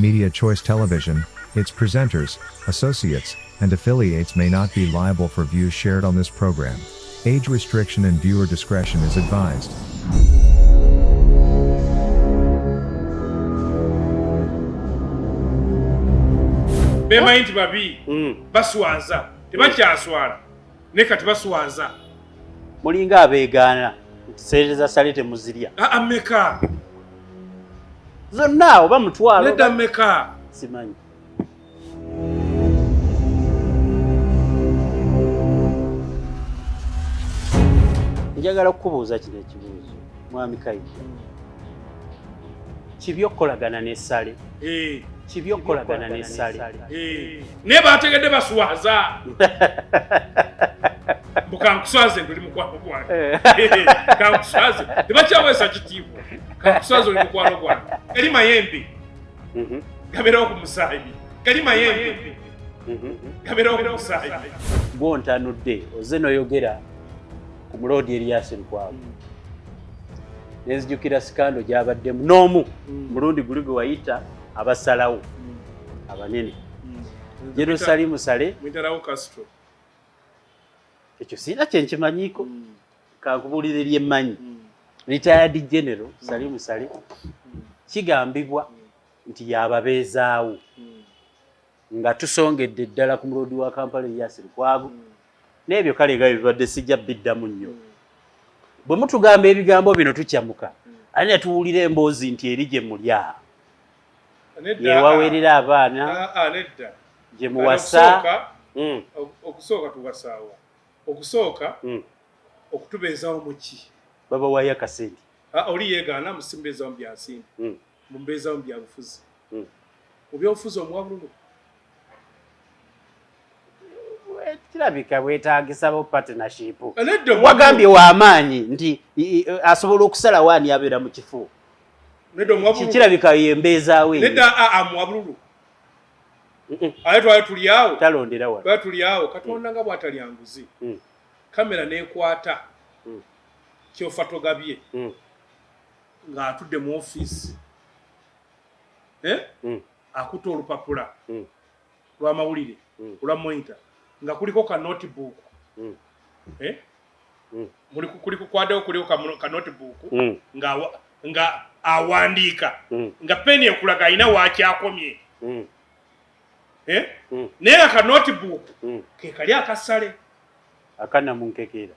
Media Choice Television, its presenters, associates, and affiliates may not be liable for views shared on this program. Age restriction and viewer discretion is advised. Bemanyi nti babi baswaza, tebakyaswala, naye kati baswaza. Mulinga abeegaana nti sente za Sale temuzirya. Aa, meka? Zonna oba mutwalo. Nedda, meka? Simanyi. Njagala kukubuuza kino ekibuuzo, mwami Kayijja. Kibi okukolagana ne Sale? Eh. Kibi okukolagana ne Sale? Eh. Naye bategedde baswaza. Mbu kankuswaze nti oli mukwano gwange. Eh. Kankuswaze, tebakyaweesa kitiibwa. Kankuswaze, oli mukwano gwange. Gali mayembe gabeerawo ku musaayi, gali mayembe gabeerawo ku musaayi. Gwontanudde oze noyogera ku muloodi Erias Lukwago, nenzijukira scandal gy'abaddemu n'omu mulundi guli gwe wayita abasalawo abanene, General Salim Saleh. Mwitalawo Castro. Ekyo sirina kyenkimanyiiko, kankubuulire lyemmanyi. Retired General Salim Saleh kigambibwa nti yababeezaawo nga tusongedde ddala ku muloodi wa Kampala Erias Lukwago n'ebyo. Kale nga bibadde, sijja biddamu nnyo. Bwe mutugamba ebigambo bino tukyamuka, ate ne tuwulira emboozi nti eri gye mulya yewaweerera abaana Nedda. gye muwasa. Okusooka tuwasaawa? Okusooka okutubeezawo muki? Babawayo akasente. Oli yeegaana, musimbeezawo mu byansimbi, mumbeezawo mu byabufuzi. Mu byobufuzi omuwa bululu? Kirabika bwetaagisabo partnership. Nedda. Wagambye w'amaanyi nti asobola okusalawo ani abeera mu kifo. Nedda, omuwa bululu. Kirabika yembeezaawo eyo. Nedda, amuwa bululu? Ate twali tuli awo. Talondera wano. Twali tuli awo, Katonda nga bw'atalya nguzi, kamera n'ekwata Kyofa Togabye ng'atudde mu ofiisi, eh? Akutte olupapula lw'amawulire olwa Monitor nga kuliko ka notebook. Eh? Kuliko kwaddewo, kuliko ka notebook nga awandiika, nga peni ekulaga alina wakyakomye. Eh? Naye nga ka notebook ke kali akasale. Akanamunkekeera.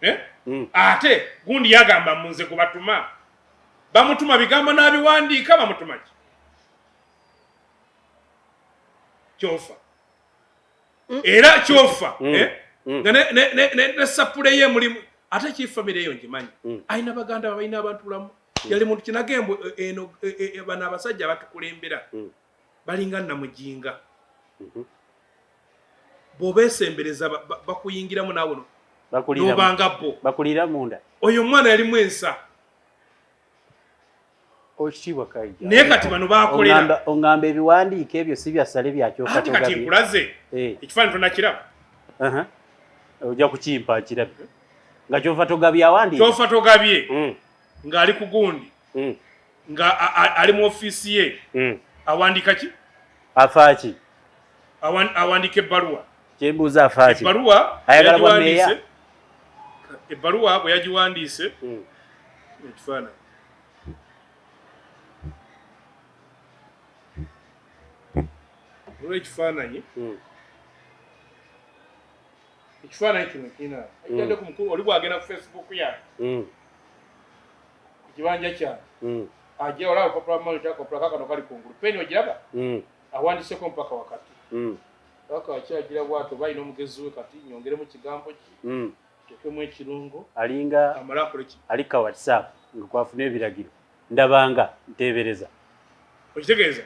Eh? Ate gundi yagamba munze gwe batuma, bamutuma bigambo n'abiwandiika. Bamutuma ki? Kyofa era kyofa. Eh? Nga ne sapule ye mulimu, ate kifamire eyo ngimanyi. Alina baganda, balina abantu bulamu. Yali muntu kinagembo eno. Bano abasajja abatukulembera balinga namujinga. Bw'obeesembereza bakuyingiramu naawe n'obanga bo. Bakulira munda. Oyo omwana yalimu ensa. Okitiibwa Kaija. Naye kati bano bakolera. Oŋŋamba ebiwandiiko ebyo si bya Sale, byakyoka? Anti kati nkulaze ekifaananyi, tonakiraba. Ojja kukimpa nkirabe nga Kyofa Togabye awandiika. Kyofa Togabye ng'ali ku gundi, nga ali mu ofiisi ye. Awandiika ki? Afaaki? Awandiika ebbaluwa. Kyembuuza, afaaki? Ebbaluwa. Ayagala bwa meeya? Ebbaluwa bwe yagiwandiise, ekifaananyi olw'ekifaananyi, ekifaananyi kino kirina ajjadde ku mukulu oli bw'agenda ku Facebook yange, ku kibanja kyange, ajja olaba olupapula Monitor, akapapula kakano kali kungulu, peni ogiraba, awandiiseko mpaka wakati, paka akyagira bw'atyo oba alina omugezi we. Kati nyongeremu kigambo ki? Tekemu ekirungo. Alinga amale akole ki? Ali ka WhatsApp nga kwafuna ebiragiro, ndabanga nteebereza. Okitegeeza?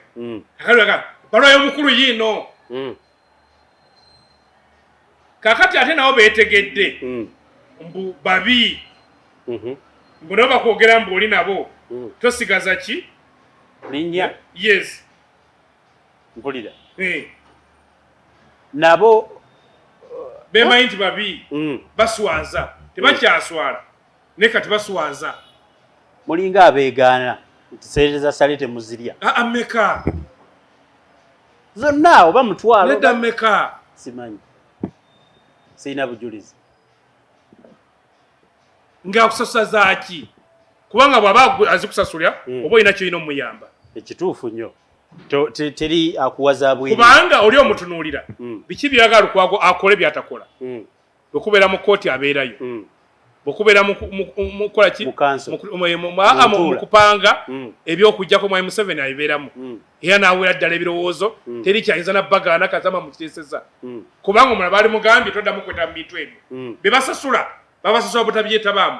Akaliga ebbaluwa y'omukulu yiino. Kakati ate nabo beetegedde mbu babi, mbu nabo bakwogera mbu oli nabo tosigaza ki? Linnya. Yes. Mpulira. Eh. Nabo bemanyi nti babi, baswaza, tebakyaswala, naye kati baswaza. Mulinga abeegaana. Sente za Saleh temuzirya. Aa, meka? Zonna oba mutwalo. Nedda, meka? Simanyi, sirina bujulizi. Ng'akusasula zaaki? Kubanga bw'aba azikusasulira, oba olina kyolina omuyamba. Ekituufu nnyo. Teri akuwa za bwereere. Kubanga oli omutunuulira, biki byagala Lukwago akole byatakola. Bwekubeera mu kooti abeerayo, bwekubeera mukukola ki, Mu council. mu Mu ntuula. kupanga ebyokujjako mwami Museveni abibeeramu, era n'awera ddala ebirowoozo. Teri kyayinza nabbagaana kazama mukiteeseza, kubanga omulala baali mugambye toddamu kweta mu bintu ebyo. Bye basasula babasasula butabyetabaamu.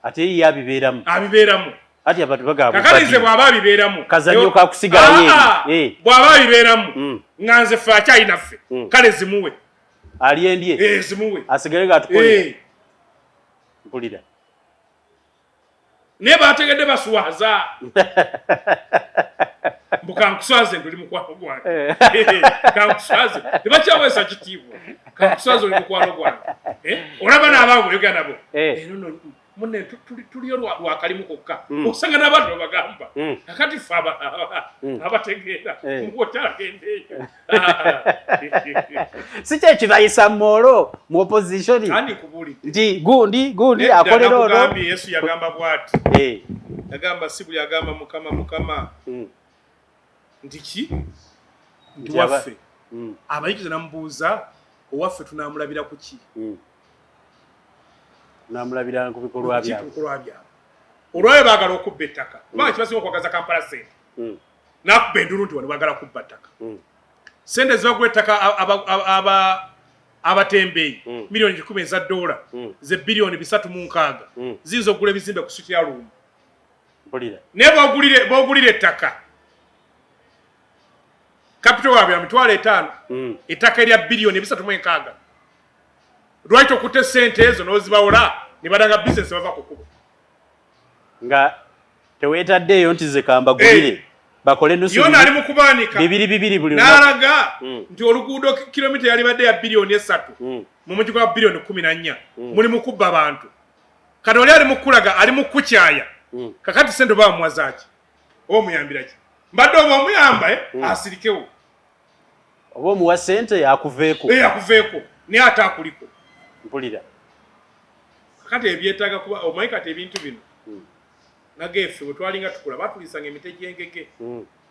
Ate ye abibeeramu. Abibeeramu. Ati abantu bagamba Kakati nze bw'aba abibeeramu, Kazannyo ka kusigala yeeri. Ah, ah, bw'aba abibeeramu, nga nze ffe akyayinaffe, kale zimuwe. Ali endye. Eh, zimuwe. Asigale ng'atukolera. Mpulira. Naye bategedde baswaza mbu kankuswaze nti oli mukwano gwange. Kankuswaze, tebakyaweesa kitiibwa. Kankuswaze, oli mukwano gwange. Eh, olaba n'abaabo boyogera nabo. Eh, no, no, munne tuliyo lwakalimu kokka. Osanga n'abantu babagamba, kakati ffe abategeera, okyagenda eyo. Si kyekibayisa moolo mu opposition? Ani kubuulidde? Nti gundi gundi akolera ono. Nakugambye, Yesu yagamba bw'ati. Yagamba, si buli agamba Mukama, Mukama, nti ki, nti waffe. Abayigiza namubuuza, owaffe tunamulabira ku ki? Namulabira ku bikolwa Ku ki? byabwe. Ku bikolwa byabwe. Olwayo baagala okubba ettaka, kubanga kibasinga okwagaza Kampala sente. Nakuba endulu nti wano baagala kubba ttaka. Sente zibagula ettaka abatembeeyi, miliyoni 1 eza dola, ze biliyoni 360, ziyinza okugula ebizimbe ku street ya Luwum. Mpulira. Naye boogulira ettaka, capital waabwe ya 50,000, ettaka erya biliyoni 360. Lwaki tokutte sente ezo n'ozibawola ne badanga bizinesi, bava ku kkubo? Nga teweetaddeeyo nti ze kambagulire, bakole nusu. Yona ali mu kubaanika. Bibiri bibiri buli lunaku. N'alaga nti oluguudo kilomita yalibadde ya biliyoni 3, mu mugi gwa biliyoni 14, muli mu kubba abantu. Kati oli ali mu kulaga, ali mu kukyaya. Kakati sente oba bamuwa zaaki, oba omuyambira ki? Mbadde oba omuyamba, asirikewo. Oba omuwa sente akuveeko. Akuveeko, naye ate akuliko. Mpulira. Kakati ebyetaaga kuba omanyi kati ebintu bino, nageeffe bwe twalinga tukula batulisanga emite gy'engege,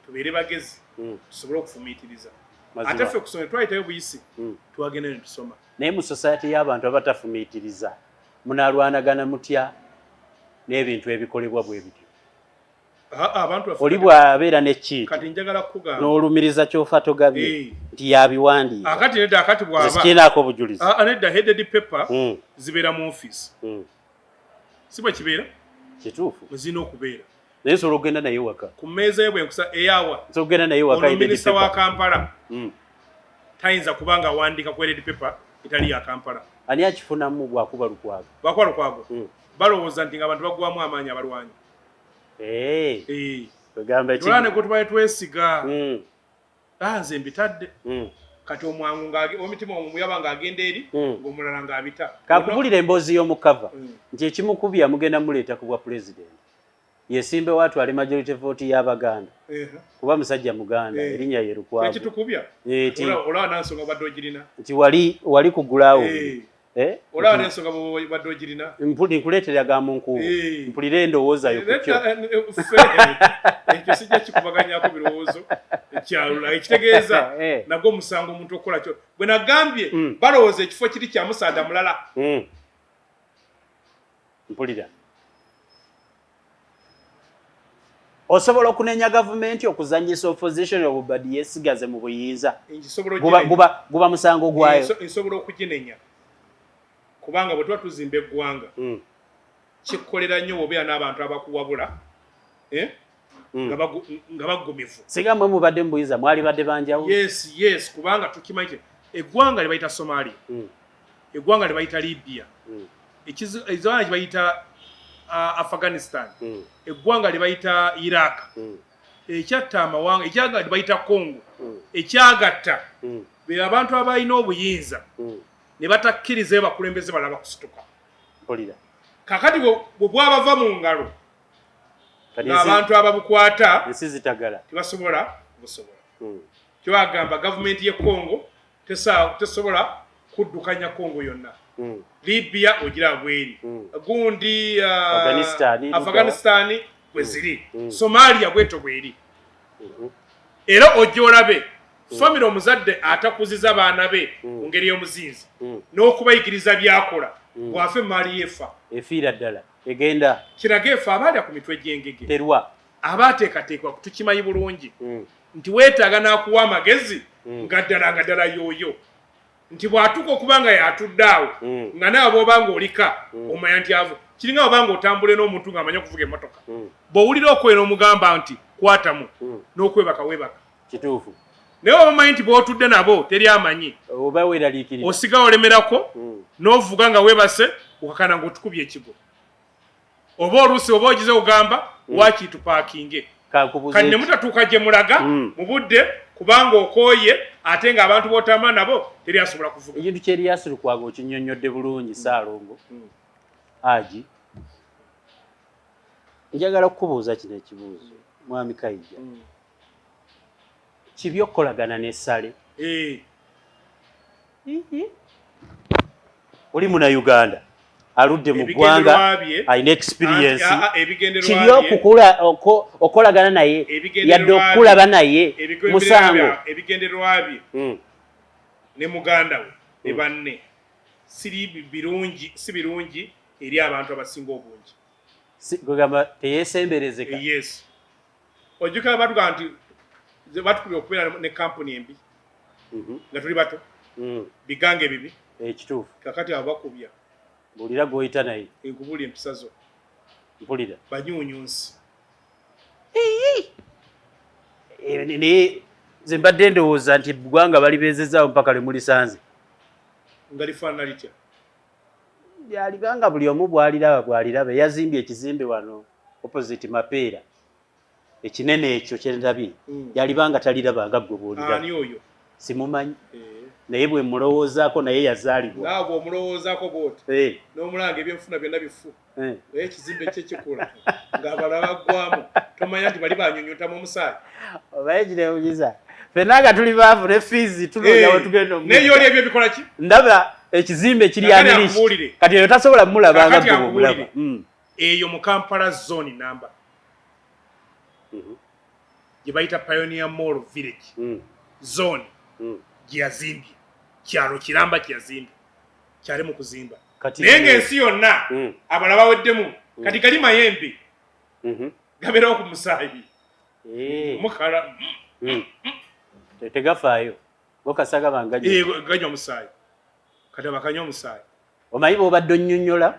tubeere bagezi, tusobole okufumiitiriza. Ate ffe kusoma twayitayo buyisi, twagenda ne tusoma. Naye mu society y'abantu abatafumiitiriza, munaalwanagana mutya n'ebintu ebikolebwa bwe bityo? Abantu Oli bw'abeera ne kiiti Kati njagala kukugamba n'olumiriza kyofa togabye nti yabiwandiika. Akati nedda, akati bw'aba Sikinaako obujulizi. Ah, nedda, headed paper zibeera mu office. Si bwe kibeera? Kituufu. Mwe zirina okubeera. Naye nsobola okugenda naye waka. Ku mmeeza ye bwenkusa eyawa. Nsobola okugenda naye waka. Ono headed minisita wa paper. Kampala tayinza kuba nga awandiika ku headed paper etali ya Kampala. Ani akifunamu bwakuba Lukwago? Bakuba Lukwago, balowooza nti ng'abantu bagwamu amaanyi abalwanyi. Kwegamba Tulaba ne gwe tubaye twesiga. Ah, nze mbitadde. Kati omwangu omutima omuyaba ng'agenda eri, ng'omulala ng'abita. Kakubulira emboozi y'omukava nti ekimukubya mugenda muleeta ku bwa pulezidenti, yesimbewo atwale majority vote y'Abaganda, kuba musajja Muganda, erinnya ye Lukwago. Ekitukubya, olaba nansonga obadde ogirina. Nti wali kugulawo. Olaba n'ensonga bwobadde ogirina. Nkuleetera ga mu nkuubo, mpulire endowooza yo ku kyo. Nedda, ffe, ekyo sijja kikubaganyako birowoozo kyalula ekitegeeza. Nagwo omusango omuntu okukola kyo bwe nagambye, balowooza ekifo kiri kya musaada mulala. Mpulira. Osobola okunenya gavumenti okuzanyisa opposition obubadi yesigaze mu buyinza? Nkisobola Guba, oginenya. guba musango gwayo? Nsobola okuginenya, kubanga bwe tuba tuzimba eggwanga, kikolera nnyo bw'obeera n'abantu abakuwabula, nga baggumivu. Singa mwe mubadde mu buyinza, mwali badde banjawulo? Yes, kubanga tukimanyi nti eggwanga lye bayita Somalia, eggwanga lye bayita Libya, eggwanga lye bayita Afghanistan, eggwanga lye bayita Iraq, ekyatta amawanga, ekyanga lye bayita Congo, ekyagatta be abantu abalina obuyinza ne batakkirizayo bakulembeze balala bakusituka. Mpulira. Kakati bwe bwabava mu ngalo. Ng'abantu ababukwata ensi zitagala tebasobola busobola. Kyewagamba gavumenti y'e Congo tesobola kuddukanya Congo yonna. Libya ogira bweri, gundi Afghanistan bwe ziri, Somalia bwetyo bweri. Era ojja olabe famire omuzadde atakuziza baana be mu ngeri y'omuzinzi n'okubayigiriza byakola, bw'afa emaali yefa. Efiira ddala egenda. Kiraga efe abaalya ku mitwe gy'engege terwa aba ateekateekwa tukimanyi bulungi nti weetaaga n'akuwa amagezi nga ddala nga ddala yooyo, nti bw'atuuka okuba nga yatudde awo nga naawe bw'oba nga olika omanya nti avo kiringa oba nga otambule n'omuntu ng'amanyi okuvuga emmotoka, bw'owulira okwera omugamba nti kwatamu n'okwebaka weebaka. Kituufu. Naye oba omanyi nti bw'otudde nabo teri amanyi, oba weeraliikirira, osigawo olemerako n'ovuga nga weebase, okakana ng'otukubye ekigo, oba oluusi oba ogize ogamba waaki tupaakinge kati ne mutatuuka gye mulaga mu budde kubanga okooye, ate ng'abantu b'otambula nabo teri asobola kuvuga. Ekintu ky'Erias Lukwago okinnyonnyodde bulungi. Ssaalongo Haji, njagala kukubuuza kino ekibuuzo. Mwami Kaija, kibi okukolagana ne Sale? Oli Munnayuganda aludde mu ggwanga, alina experience, kibi okukolagana naye yadde okukulaba naye musango? Ebigendererwa bye ne muganda we ne banne siri birungi, si birungi eri abantu abasinga obungi. Kugamba teyesemberezeka. Yes, ojjukira batugaa nti batukubye okubeera ne kampuni embi nga tuli bato, bigange ebibi. Ekituufu. Kakati abo bakubya. Buulira gw'oyita naye. Enkubuulira empisa zo. Mpulira. Banyuunyunsi. Naye nze mbadde ndowooza nti eggwanga balibeezezaawo mpaka lwe mulisanze. Nga lifaanana litya? Lyalibanga buli omu bw'aliraba bw'aliraba. Eyazimbye ekizimbe wano opposite Mapeera ekinene ekyo kyendabye, yalibanga taliraba nga ggwe bw'oliraba. Ani oyo? Simumanyi, naye bwe mulowoozaako naye yazaalibwa. Naawe bw'omulowoozaako bw'oti n'omulanga ebyenfuna byonna bifu, naye ekizimbe kye kikula ng'abalala baggwamu, tomanya nti bali banyunyuntamu omusaayi? Obaye kirewunyisa, ffenna nga tuli baavu ne fiizi tunoonya we tugenda. Naye oli ebyo bikola ki? Ndaba ekizimbe kiri unleashed, kati oyo tasobola mulaba nga Kakati ggwe bw'omulaba. Akubuulire. Eyo mu Kampala zone namba gye bayita Pioneer Mall Village zone gye yazimbye, kyalo kiramba kye yazimbye, kyali mu kuzimba, Kati naye ng'ensi yonna abalala baweddemu. Kati gali mayembe gabeerawo ku musaayi mukala. Tegafaayo go kasaga banganya. Eh, ganywa omusaayi, kati abakanywa omusaayi. Omanyi bw'obadde onnyonnyola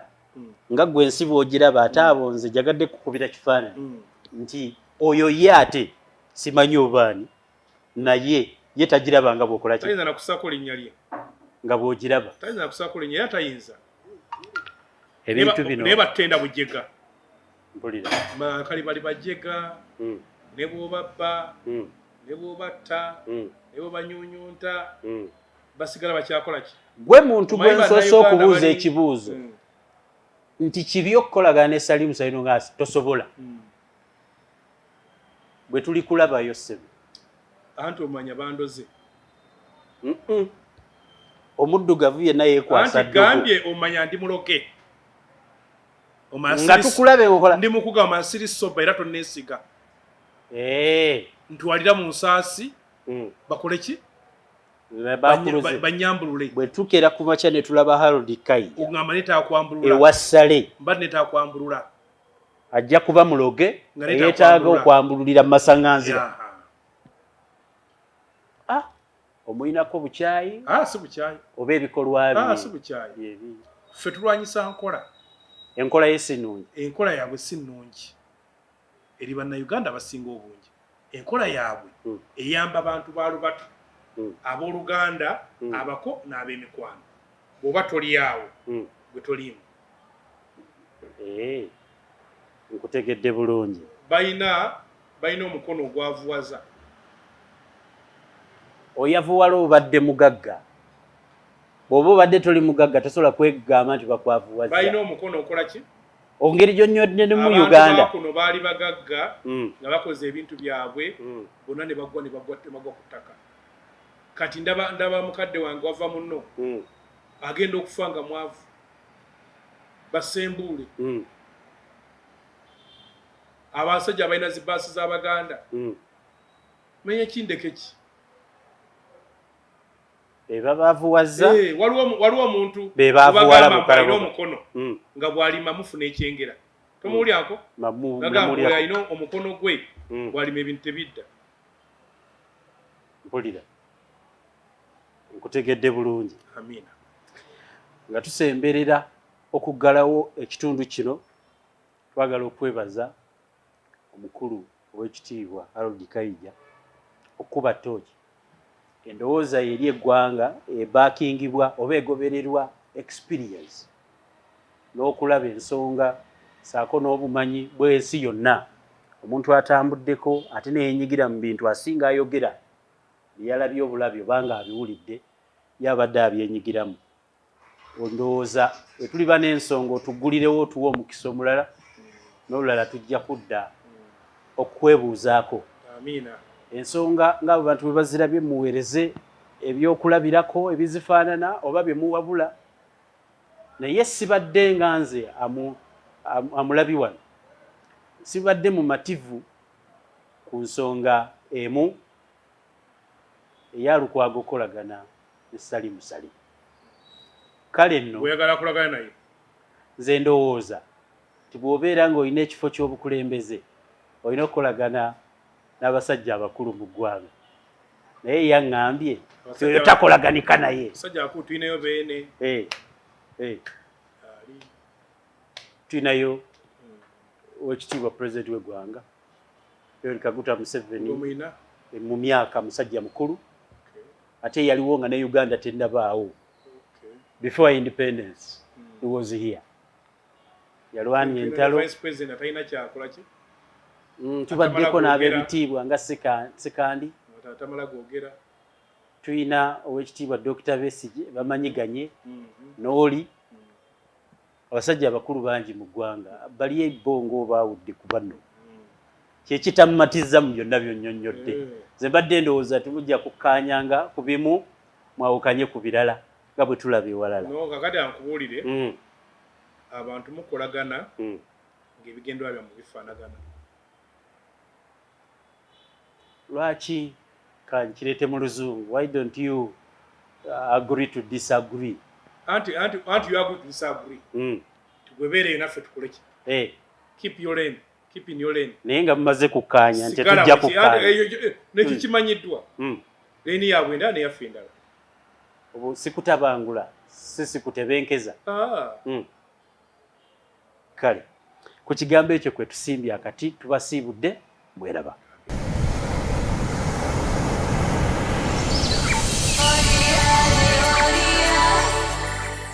nga ggwe ensi bw'ogiraba, ate abo nze jagadde kukubira kifaananyi nti oyo ye ate simanyi obaani, naye ye tagiraba nga bw'okola ki. Tayinza nakusaako linnya lye. Nga bw'ogiraba. Tayinza nakusaako linnya, era tayinza. Ebintu bino. Naye batenda bujega. Mpulira. Kali bali bajega ne bw'obabba ne bw'obatta ne bw'obanyunyunta, basigala bakyakola ki? Gwe muntu Omanyi gwe nsoose Bannayuganda okubuuza ekibuuzo nti kibi okukolagana ne Salimu Salino nga tosobola. Bwe tuli kulabayo, ssebo. Anti omanya bandoze. Omuddugavu yenna yeekwasa Anti ddogo. Gambye omanya ndi muloge. Omanya Nga tukulabe okola. Ndi mukugamba siri sober era tonneesiga. Ntwalira mu nsaasi bakole ki? Bakuloze. Banyambulule. Bwe tukera ku makya ne tulaba Harold Kaija Ogamba netakwambulula. Ewa Sale. Mba netakwambulula. Ajja kuba muloge Nga neeta eyeetaaga kwambulula. okwambululira mu masaŋŋanzira. Yaha. Ah, omuyinako bukyayi? Ah, si bukyayi. Oba ebikolwa Ah, bye si bukyayi. byebi? Ffe tulwanyisa nkola. Enkola ye si nnungi. Enkola yaabwe si nnungi eri Bannayuganda abasinga obungi. Enkola yaabwe eyamba bantu ba lubatu, abooluganda, abako n'ab'emikwano. Bw'oba toli awo, gwe toliimu. Eh, nkutegedde bulungi. Balina omukono ogwavuwaza. Oyavuwala obadde mugagga, bw'oba obadde toli mugagga tosobola kwegamba nti Balina bakwavuwaza. omukono okola ki? Ongeri gyonnyonnye mu Abantu Uganda. Kuno baali bagagga nga bakoze ebintu byabwe bonna ne bagwa, ne bagwa, ne bagwa ku ttaka. Kati ndaba mukadde wange wava munno agenda okufa nga mwavu, basembuule abasajja abalina zibaasi z'Abaganda. Menya kindeke ki? Be babaavuwazza. Eh, waliwo omuntu Be baavuwala bagamba mbu Bukalabo. alina omukono nga bw'alima mufuna ekyengera. Tomuwulyako? Gagamba Namuwulyako. alina omukono gwe, bw'alima ebintu tebidda. Mpulira, nkutegedde bulungi. Amiina. Nga tusemberera okuggalawo ekitundu kino, twagala okwebaza omukulu ow'ekitiibwa Harold Kaija okukuba ttooki. Endowooza ye eri eggwanga ebaakingibwa oba egobererwa experience n'okulaba ensonga saako n'obumanyi bw'ensi yonna. Omuntu atambuddeko ate neyenyigira mu bintu asinga ayogera byeyalabye obulabi obanga abiwulidde, yabadde abyenyigiramu. Ndowooza bwe tuliba n'ensonga otuggulirewo, otuwe omukisa omulala n'olulala, tujja kudda okwebuuzaako Amiina. ensonga ng'abo bantu bwe bazirabye. Muweereze ebyokulabirako ebizifaanana oba bye muwabula. Naye sibadde nga nze amulabi wano, sibadde mumativu ku nsonga emu eya Lukwago okukolagana ne Salimu Sali. Kale nno Oyagala kulagana naye? Nze ndowooza nti bw'obeera ng'olina ekifo ky'obukulembeze, olina okukolagana n'abasajja abakulu mu ggwanga, naye yaŋŋambye nti oyo takolaganika naye. Abasajja abakulu tulinayo Beene. Eh, eh. Ali. Tulinayo owekitiibwa Pulezidenti w'eggwanga Yoweri Kaguta Museveni. Omuyina. Mu myaka musajja mukulu, ate yaliwo nga ne Uganda tennabaawo. Before independence he was here, yalwanya entalo. Vice President atalina kyakola ki? Tubaddeko Atamala n'ab'ebitiibwa nga Sekandi. Atamala googera. Tulina owekitiibwa Dr. Besigye, bamanyiganye n'oli. Abasajja abakulu bangi mu ggwanga bali bo ng'obaawudde ku banno, kyekitamumatiza mu byonna byonnyonnyodde. Nze mbadde ndowooza timujja kukkaanyanga ku bimu, mwawukanye ku birala nga bwe tulaba ewalala. No, kakati ankubuulire, abantu mukolagana ng'ebigendwa byammwe bifaanagana. Lwaki, kankireete mu Luzungu, why don't you agree to disagree? Anti you agree to disagree. Tugwebeereyo naffe tukole ki? Keep your lane, keep in your lane. Naye nga mumaze kukkaanya nti Sigala tetujja mu ki- kukkaanya. Nekyo kimanyiddwa. Lane yaabwe endala neyaffe endala. Obu sikutabangula, si sikutebenkeza. Ah. Kale ku kigambo ekyo kwe tusimbye akati, tubasiibudde, mweraba.